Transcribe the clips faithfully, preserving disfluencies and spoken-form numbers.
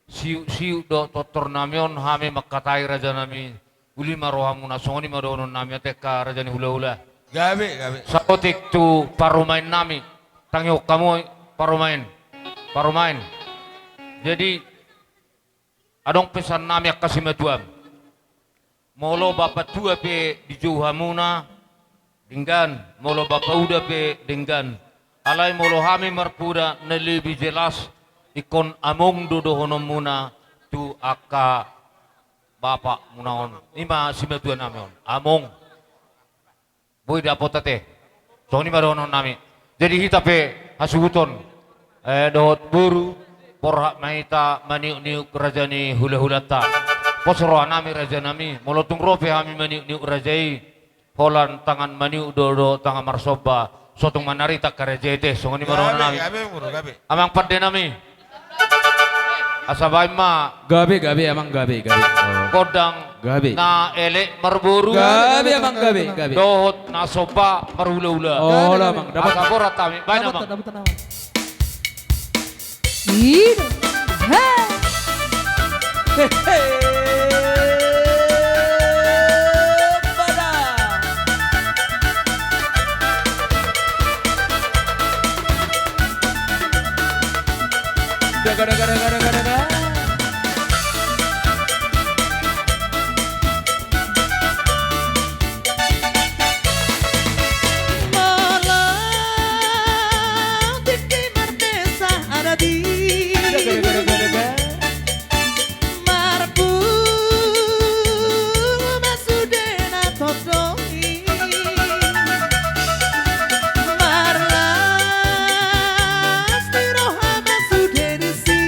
Siuk-siuk do tortor nami on, hami mangkatai raja nami, uli ma rohamuna, songon i ma dohonon nami, ate angka raja ni hulahula. Gabe, gabe. Saotik tu parumaen nami, tangihon hamu parumaen, parumaen. Jadi, adong pesan nami angka simatuam. Molo bapatua pe dijou hamuna, denggan, molo bapauda pe denggan. Alai molo hami marpoda na lebih jelas, ingkon among do dohononmuna tu angka bapakmuna on. I ma simatua nami on. Among. Boi dapot ate. Songon i ma dohonon nami. Jadi hita pe hasuhuton, eh, dohot boru, borhat ma hita maniuk-niuk raja ni hulahulanta. Pos roha nami raja nami, molo tung ro pe hami maniuk-niuk raja i, holan tangan maniuk do, do tangan marsomba, so tung manarita angka raja i ate, songon i ma dohonon nami. Gabe, gabe, boru, gabe. Amang pande nami. Asa baen ma. Gabe, gabe, amang, gabe, gabe. Oh. Gondang. Gabe. Na elek marboru. Gabe, amang, gabe, gabe. Dohot na somba marhulahula. Oh, amang. Dapot. Asa borat hami. Baen, amang. Dapot, dapot, dapot. Ih. He. He, he. Pada. Daga, daga, daga, daga, daga. Molo tingki marmesa adat i. Daga, daga, daga, daga. Marpungu ma sude na tondong i. Marlas ni roha ma sude disi.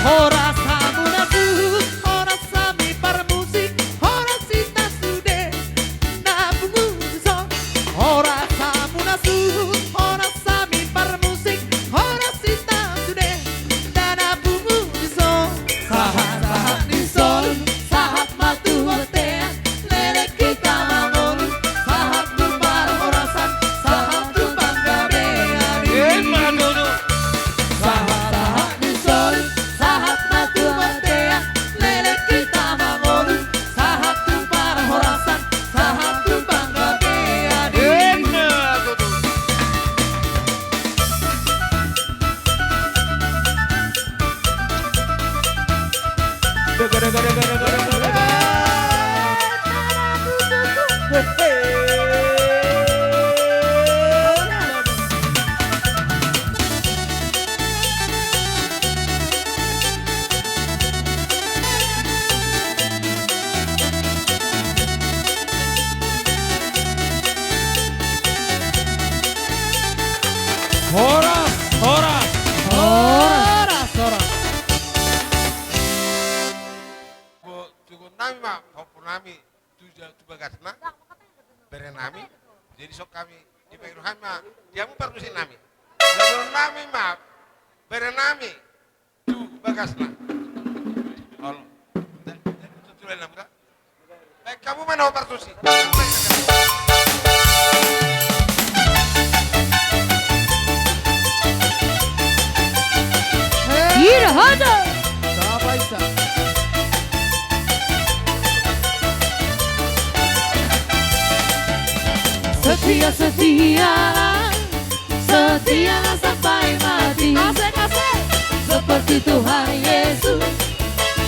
Horas hamuna suhut, horas hami parmusik, horas hita sude na pungu dison. Horas hamuna suhut, horas hami parmusik, horas hita sude na pungu dison. Sahat-sahat ni solu, sahat ma tu bontean, leleng hita mangolu, sahat tu parhorasan, sahat tu panggabean i. Ima tutu. Sahat-sahat ni solu, sahat ma tu bontean, leleng hita mangolu, sahat tu parhorasan, sahat tu panggabean i. Ima tutu. Horas, horas. Horas, horas. Bo, tugon nami ma, pahompu nami, tu ja-, tu bagasna, bere nami, jadi songon hami, dipangido hami ma, di hamu parmusik nami. Tugon nami ma, bere nami, tu bagasna. Olo. Da, da, tu, tu, tu, tu, tu, baen hamu ma na partusi. Ira hada. Sapa isa? Setia, setia. Setia sampai mati. Asik, asik. Seperti Tuhan Yesus.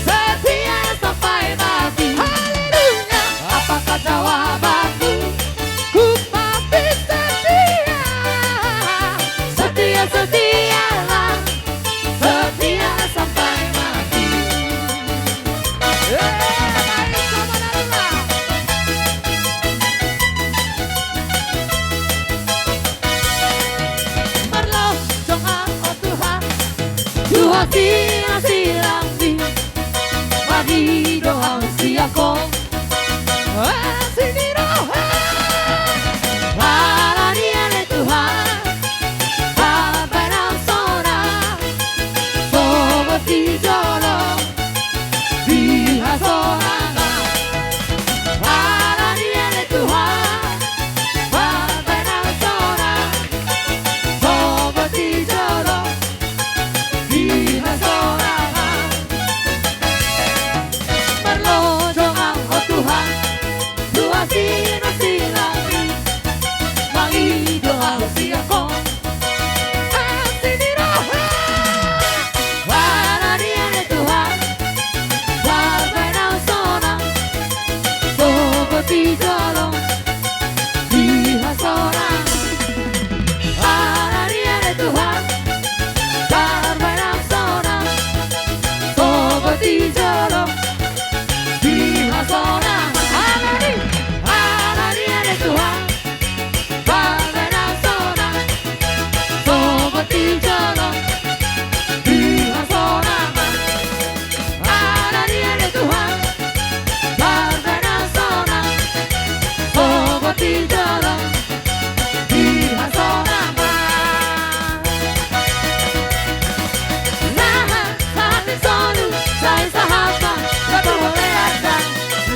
Setia sampai mati. Haleluya. Apakah jawabanku? Ku pasti setia. Setia, setialah. Setia sampai mati. Eh, baik, sama Nadula. Marlojong Ho Tuhan, tu hasi na silang ni, mangido Ho sian Ho. Asi ni roha. Alani ale Tuhan, pambahenanmu sonang, sogot di jolo, di hasonangan. Alani ale Tuhan, pambahenanmu sonang, sogot di jolo, di hasonangan. Marlojong Ho Tuhan, tu hasi na silang ni, mangido Ho sian Ho. Asi ni roha. Alani ale Tuhan, pambahenanmu sonang, sogot di jolo, di hasonangan. Alani ale Tuhan, pambahenanmu sonang, sogot di jolo, di hasonangan. Alani, alani ale Tuhan, pambahenanmu sonang, sogot di jolo, di hasonangan. Alani ale Tuhan, pambahenanmu sonang, sogot di jolo, di hasonangan. Sahat, sahat ni solu, sai sahat ma, sai sahat ma,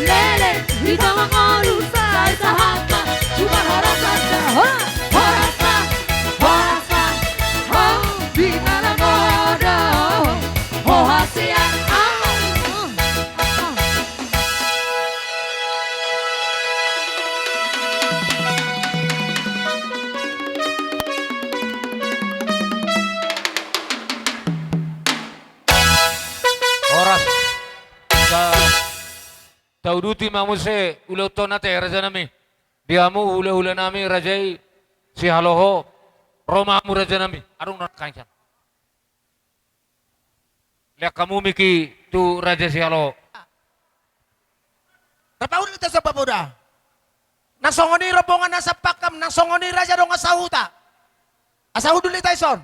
leleng hita mangolu, sai sahat ma, tu parhorasan, horas, horas ma, horas ma, ho, di na mangolu, ho hasian, ah. Horas. Ta-, tauduti ma muse ulaonta on ate, raja nami. Di hamu hulahula nami raja i Sihaloho, ro ma hamu raja nami. Adong na kainsan. Lean hamu mik i tu raja Sihaloho. Rap ma uli ta soba poda. Nang songon i rombongan na sampangkam, nang songon i raja dongan sahuta. Asa hundul hita dison.